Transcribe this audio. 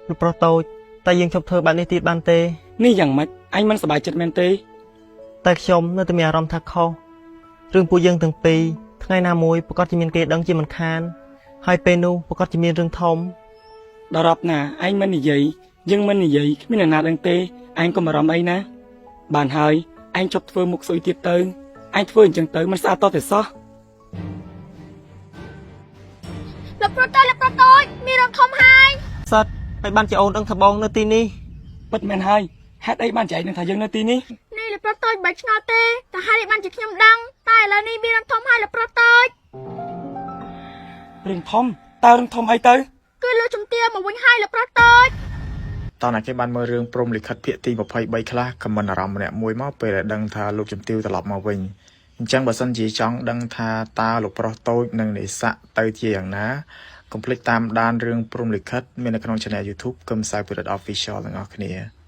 លោកប្រុសតូចតែយើងឈប់ធ្វើបែបនេះទៀតបានទេ នេះយ៉ាងម៉េចអញមិនសប្បាយចិត្តមែនទេ តែខ្ញុំនៅតែមានអារម្មណ៍ថាខុសរឿងពួកយើងទាំងពីរថ្ងៃណាមួយប្រកាសជាមានគេដឹងជាមិនខាន ហើយពេលនោះប្រកាសជាមានរឿងធំ ដល់រាប់ណាឯងមិននិយាយយើងមិននិយាយគ្មានអ្នកណាដឹងទេឯងកុំបារម្ភអីណាបានហើយឯងជប់ធ្វើមុខស្អុយទៀតទៅឯងធ្វើអញ្ចឹងទៅមិនស្អាតតតែសោះ លោកប្រុសតូចលោកប្រុសតូចមានរឿងធំហើយ សិតហើយបានជាអូនដឹងថាបងនៅទីនេះ ពិតមែនហើយហេតុអីបានចែកនឹងថាយើងនៅទីនេះ នេះលោកប្រុសតូចមិនឆ្ងល់ទេតែហើយបានជាខ្ញុំដឹងតែឥឡូវនេះមានរឿងធំហើយលោកប្រុសតូច រឿងធំតើរឿងធំអីទៅ គឺលោកជំទាវមកវិញហើយលោកប្រុសតូច តោះណាគេបានមើលរឿងព្រំលិខិតភាគទី23ខ្លះខមមិនអារម្មណ៍ម្នាក់មួយមកពេលដែលដឹងថាលោកជំទាវត្រឡប់មកវិញអញ្ចឹងបើសិនជាចង់ដឹងថាតើលោកប្រុសតូចនិងនេស័កទៅជាយ៉ាងណាកុំភ្លេចតាមដានរឿងព្រំលិខិតមាននៅក្នុង Channel YouTube កឹមសាយពិរិទ្ធ Official ទាំងអស់គ្នា។